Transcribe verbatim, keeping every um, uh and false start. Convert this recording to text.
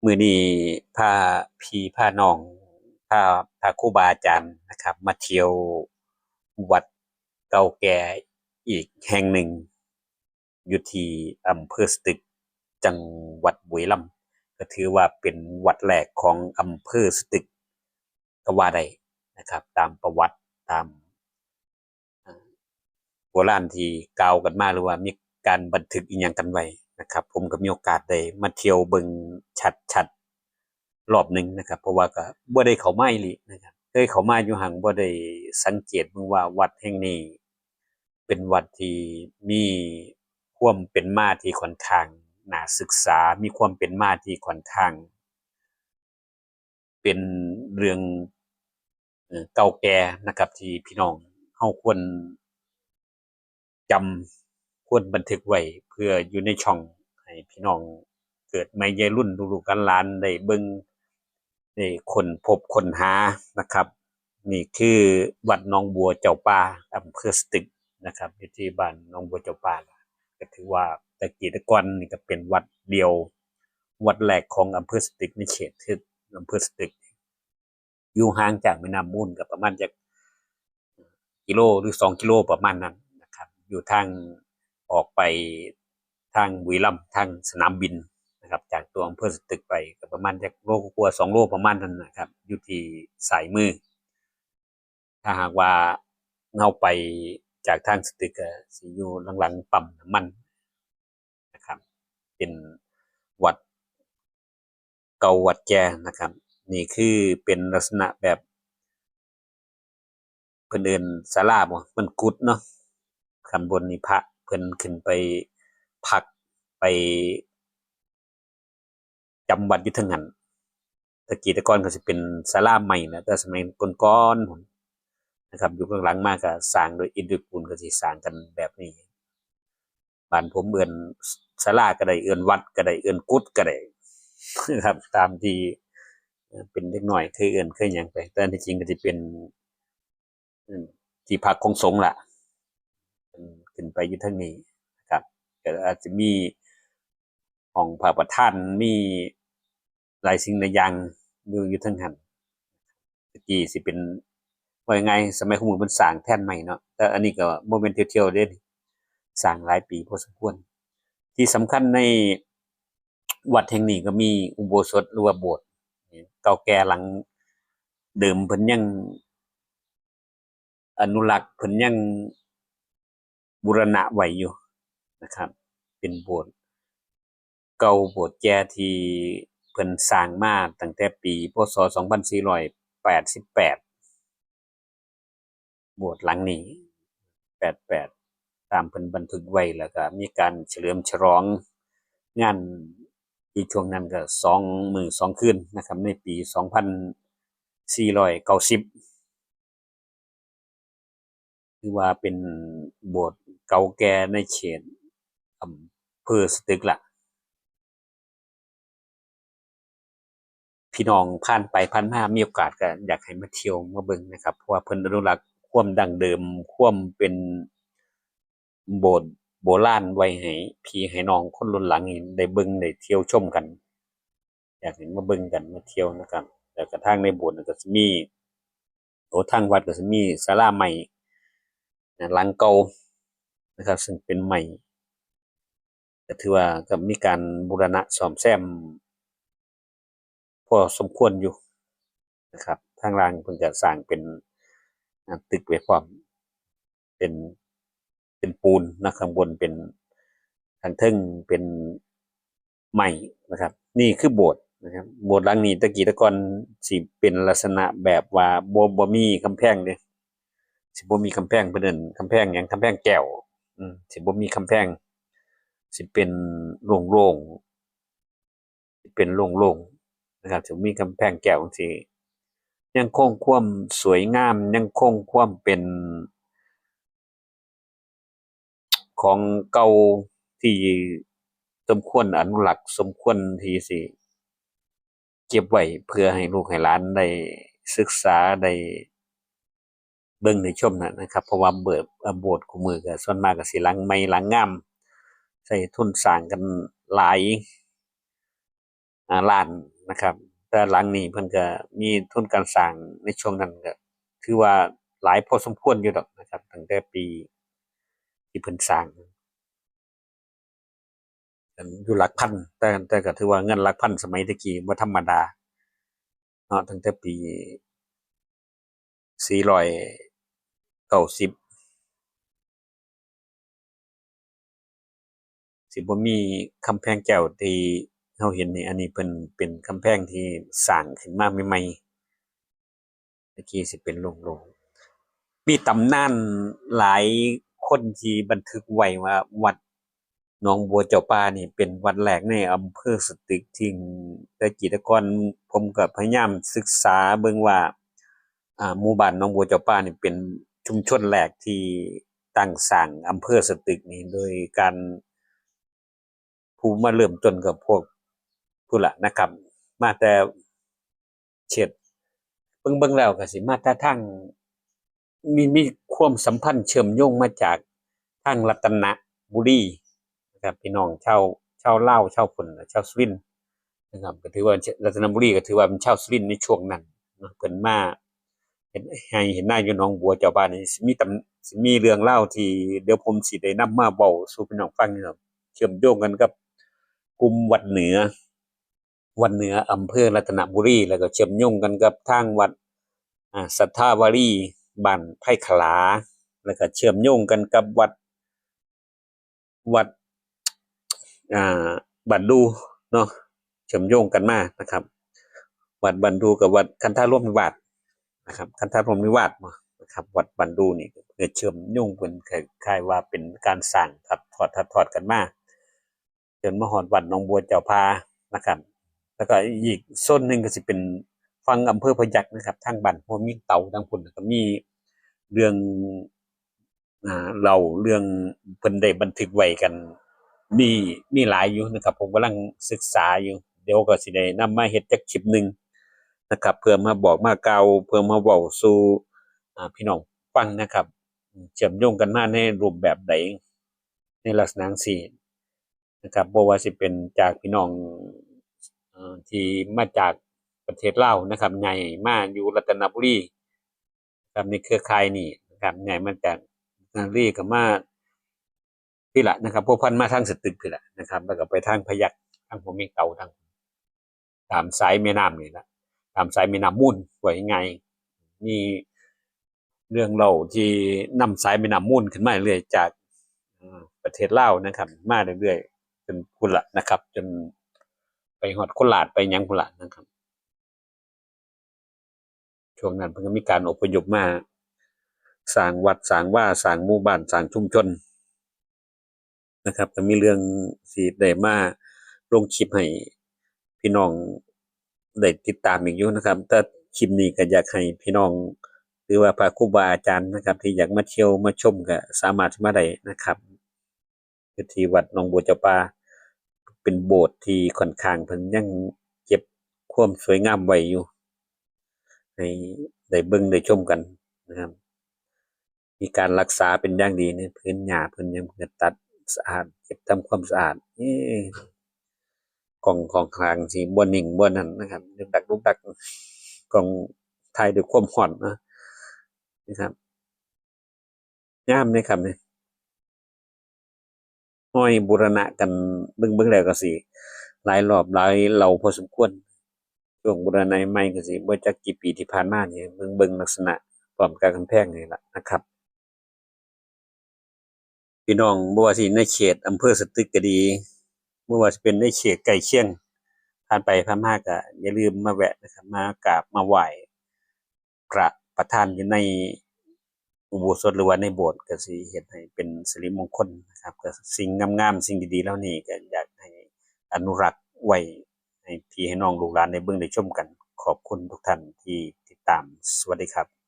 มื้อนี้พาพี่พาน้อง พา พาครูบาอาจารย์นะครับ มาเที่ยววัดเก่าแก่อีกแห่งหนึ่ง อยู่ที่อำเภอสตึก จังหวัดบุรีรัมย์ ก็ถือว่าเป็นวัดแรกของอำเภอสตึก ก็ว่าได้นะครับ ตามประวัติ ตาม อ่า โบราณที่กล่าวกันมา หรือว่ามีการบันทึกอีหยังกันไว้นะครับ ผมก็มีโอกาสได้มาเที่ยวเบิ่งชัดๆ รอบหนึ่งนะครับ เพราะว่าก็บ่ได้เข้ามาอีหลีนะครับ เคยเข้ามาอยู่ หังบ่ได้สังเกตเบิ่งว่าวัดแห่งนี้เป็นวัดที่มีความเป็นมาที่ค่อนข้างน่าศึกษา มีความเป็นมาที่ค่อนข้าง เป็นเรื่อง เอ่อ เก่าแก่นะครับ ที่พี่น้องเฮาควรจำ ควรบันทึกไว้ เพื่ออยู่ในช่อง ให้พี่น้องเกิดใหม่วัยรุ่น ลูกๆหลานๆได้เบิ่ง ได้ค้นพบค้นหานะครับ นี่คือวัดหนองบัวเจ้าป่า อำเภอสตึกนะครับ อยู่ที่บ้านหนองบัวเจ้าป่า ก็ถือว่าแต่กี้แต่ก่อนนี่ก็เป็นวัดเดียว วัดแรกของอำเภอสตึก ในเขตที่อำเภอสตึก อยู่ห่างจากแม่น้ำมูลก็ประมาณจักกิโลหรือสองกิโลประมาณนั้นนะครับ อยู่ทางออกไปทางบุรีรัมย์ ทางสนามบินนะครับ จากตัวอำเภอสตึกไปก็ประมาณจักโลกว่าๆ สองโลประมาณนั้นนะครับ อยู่ที่ซ้ายมือ ถ้าหากว่าเฮาไปจากทางสตึกก็สิอยู่หลังๆปั๊มน้ำมันนะครับ เป็นวัดเก่าวัดแก่นะครับ นี่คือเป็นลักษณะแบบ เพิ่นเอิ้นศาลาบ่ เพิ่นกุฏิเนาะ ข้างบนนี่พระเพิ่นขึ้นไปพัก ไปจำวัดอยู่เทิงหั้น แต่กี้แต่ก่อนก็สิเป็นศาลาไม้นะ แต่สมัยก่อนๆพุ้นนะครับ ยุคหลังๆมาก็สร้างโดยอิฐโดยปูน ก็สิสร้างกันแบบนี้ บ้านผมเอิ้นศาลาก็ได้ เอิ้นวัดก็ได้ เอิ้นกุฏิก็ได้นะครับ ตามที่ เอ่อ เป็นเด็กน้อยเคยเอิ้นเคยหยังไป แต่อันที่จริงก็สิเป็น อืม ที่พักของสงฆ์ล่ะ อืม ขึ้นไปอยู่ทางนี้นะครับ ก็อาจจะมีห้องพระประธาน มีหลายสิ่งหลายอย่างอยู่ อยู่ทางหั้น แต่กี้สิเป็น ว่าง่ายๆ สมัยของมื้อเพิ่นสร้างแทนไม้เนาะ แต่อันนี้ก็บ่แม่นเที่ยวๆเด้ สร้างหลายปีพอสมควร ที่สำคัญในวัดแห่งนี้ก็มีอุโบสถหรือว่าโบสถ์เก่าแก่หลังเดิม เพิ่นยังอนุรักษ์ เพิ่นยังบูรณะไว้อยู่นะครับ เป็นโบสถ์เก่าโบสถ์แก่ที่เพิ่นสร้างมาตั้งแต่ปี พ.ศ. สองพันสี่ร้อยแปดสิบแปด โบสถ์หลังนี้ แปดแปด ตามเพิ่นบันทึกไว้ แล้วก็มีการเฉลิมฉลองงานอยู่ช่วงนั้นก็สองมื้อสองคืนนะครับ ในปี สองพันสี่ร้อยเก้าสิบ ถือว่าเป็นโบสถ์เก่าแก่ในเขตอำเภอสตึกละ พี่น้องผ่านไปผ่านมามีโอกาสก็อยากให้มาเที่ยวมาเบิ่งนะครับ เพราะว่าเพิ่นอนุรักษ์ความดั้งเดิม ความเป็นโบสถ์โบราณไว้ให้พี่ให้น้องคนรุ่นหลังนี่ได้เบิ่งได้เที่ยวชมกัน อยากให้มาเบิ่งกันมาเที่ยวนะครับ แล้วก็ทางในโบสถ์ก็สิมี โอ้ ทางวัดก็สิมีศาลาไม้นะ หลังเก่านะครับ ซึ่งเป็นไม้ ก็ถือว่าก็มีการบูรณะซ่อมแซมพอสมควรอยู่นะครับ ทางล่างเพิ่นก็สร้างเป็น อ่า ตึกไว้พร้อม เป็น เป็นปูนนะ ข้างบนเป็น ข้างเทิงเป็นไม้นะครับ นี่คือโบสถ์นะครับ โบสถ์หลังนี้แต่กี้แต่ก่อนสิเป็นลักษณะแบบว่าบ่ บ่มีกำแพงเด้ สิบ่มีกำแพง เพิ่นเอิ้นกำแพงหยัง กำแพงแก้ว อืม สิบ่มีกำแพง สิเป็นโล่งๆ เป็นโล่งๆนะครับ สิมีกำแพงแก้วจั่งซี้ ยังคงความสวยงาม ยังคงความเป็นของเก่าที่สมควรอนุรักษ์ สมควรที่สิเก็บไว้เพื่อให้ลูกให้หลานได้ศึกษา ได้ เบิ่งได้ชมน่ะนะครับ เพราะว่าเบิด เอ่อ โบสถ์คู่มื้อก็ส่วนมากก็สิหลังใหม่หลังงาม ใช้ทุนสร้างกันหลาย อ่า ล้าน นะครับ แต่หลังนี้เพิ่นก็มีทุนการสร้างในช่วงนั้นก็ถือว่าหลายพอสมควรอยู่ดอกนะครับ ตั้งแต่ปีที่เพิ่นสร้าง อยู่หลักพัน แต่ แต่ก็ถือว่าเงินหลักพันสมัยตะกี้บ่ธรรมดาเนาะ ตั้งแต่ปี สี่ร้อยเก้าสิบ สิบ่มีกำแพงแก้วที่เฮาเห็นนี่ อันนี้เพิ่นเป็นกำแพงที่สร้างขึ้นมาใหม่ๆ ตะกี้สิเป็นโล่งๆ มีตำนานหลายคนที่บันทึกไว้ว่าวัดหนองบัวเจ้าป่านี่เป็นวัดแรกในอำเภอสตึก ที่แต่กี้แต่ก่อนผมก็พยายามศึกษาเบิ่งว่า อ่า หมู่บ้านหนองบัวเจ้าป่านี่เป็นชุมชนแรกที่ตั้งสร้างอำเภอสตึกนี่ โดยการ ผู้มาเริ่มต้นกับพวกพุ้นล่ะนะครับ มาแต่เขต เบิ่งๆ แล้วก็สิมาแต่ทาง มี มีความสัมพันธ์เชื่อมโยงมาจากทางรัตนบุรีนะครับ พี่น้องชาว ชาวลาว ชาวพุ้น ชาวสุรินทร์นะครับ ก็ถือว่ารัตนบุรีก็ถือว่าเป็นชาวสุรินทร์ในช่วงนั้นเนาะ เพิ่นมาเฮ็ดไฮ่เฮ็ดนาอยู่หนองบัวเจ้าป่านี่ สิมีตำ สิมีเรื่องราวที่เดี๋ยวผมสิได้นำมาเว้าสู่พี่น้องฟังนะครับ เชื่อมโยงกันกับกลุ่มวัดเหนือ วัดเหนืออำเภอรัตนบุรี แล้วก็เชื่อมโยงกันกับทางวัด อ่า สัทธาวารี บ้านไผ่ขลา แล้วก็เชื่อมโยงกันกับวัด วัด อ่า บ้านดูเนาะ เชื่อมโยงกันมานะครับ วัดบ้านดูกับวัดคันธารมนิวาสนะครับ คันธารมนิวาสบ่นะครับ วัดบ้านดูนี่ก็เชื่อมโยงเป็นคล้ายๆ ว่าเป็นการสร้างถัดทอด ถัดทอดกันมา จนมาฮอดวัดหนองบัวเจ้าป่านะครับ แล้วก็อีกโซนหนึ่งก็สิเป็นฝั่งอำเภอพยัคฆ์นะครับ ทางบ้านห้วยเมียงเต่าทางพุ้นก็มีเรื่อง อ่า เล่าเรื่องเพิ่นได้บันทึกไว้กัน มี มีหลายอยู่นะครับ ผมกำลังศึกษาอยู่ เดี๋ยวก็สิได้นำมาเฮ็ดจักคลิปหนึ่งนะครับ เพื่อมาบอกมากล่าว เพื่อมาเว้าสู่ อ่า พี่น้องฟังนะครับ เชื่อมโยงกันมาในรูปแบบใด ในลักษณะจั่งซี้นะครับ บ่ว่าสิเป็นจากพี่น้อง เอ่อ ที่มาจากประเทศลาวนะครับ ย้ายมาอยู่รัตนบุรีครับ ในเครือข่ายนี้นะครับ ย้ายมาจากรัตนบุรีก็มาพี้ล่ะนะครับ พัวพันมาทางสตึกพี้ล่ะนะครับ แล้วก็ไปทางพยัคฆ์ ทางห้วยเมียงเต่า ทาง ตามสายแม่น้ำนี่ล่ะ ตามสายแม่น้ำมูล ว่าง่ายๆ มีเรื่องเล่าที่นำสายแม่น้ำมูลขึ้นมาเรื่อยจาก เอ่อ ประเทศลาวนะครับ มาเรื่อยๆ จนพุ้นล่ะนะครับ จนไปฮอดโคราชไปหยังพุ้นล่ะนะครับ ช่วงนั้นเพิ่นก็มีการอพยพมาสร้างวัด สร้างวา สร้างหมู่บ้าน สร้างชุมชนนะครับ ก็มีเรื่องสิได้มาลงคลิปให้พี่น้องได้ติดตามอีกอยู่นะครับ แต่คลิปนี้ก็อยากให้พี่น้อง หรือว่าพระครูบาอาจารย์นะครับ ที่อยากมาเที่ยวมาชมก็สามารถมาได้นะครับ อยู่ที่วัดหนองบัวเจ้าป่า เป็นโบสถ์ที่ค่อนข้างเพิ่นยังเก็บความสวยงามไว้อยู่ ให้ได้เบิ่งได้ชมกันนะครับ มีการรักษาเป็นอย่างดีเนี่ย พื้นหญ้าพื้นหยังเพิ่นก็ตัดสะอาด เก็บทำความสะอาด เอ๊ะ กล้องของข้างสิบ่นิ่งบ่นั่นนะครับ ดุกดักดุกดัก กล้องถ่ายด้วยความร้อนนะ นะครับ งามเลยครับเนี่ย ห้อยบูรณะกัน เบิ่ง เบิ่งแล้วก็สิหลายรอบหลายเหล่าพอสมควร ช่วงบูรณะใหม่ก็สิบ่จักกี่ปีที่ผ่านมานี่ เบิ่ง เบิ่งลักษณะพร้อมกับกำแพงนี่ล่ะนะครับ พี่น้อง บ่ว่าสิในเขตอำเภอสตึกก็ดี บ่ว่าสิเป็นในเขตใกล้เคียง ผ่านไปผ่านมาก็อย่าลืมมาแวะนะครับ มากราบมาไหว้พระประธานอยู่ในอุโบสถหรือว่าในโบสถ์ ก็สิเฮ็ดให้เป็นสิริมงคลนะครับ ก็สิ่งงามๆ สิ่งดีๆ เหล่านี้ก็อยากให้อนุรักษ์ไว้ให้พี่ให้น้องลูกหลานได้เบิ่งได้ชมกัน ขอบคุณทุกท่านที่ติดตาม สวัสดีครับ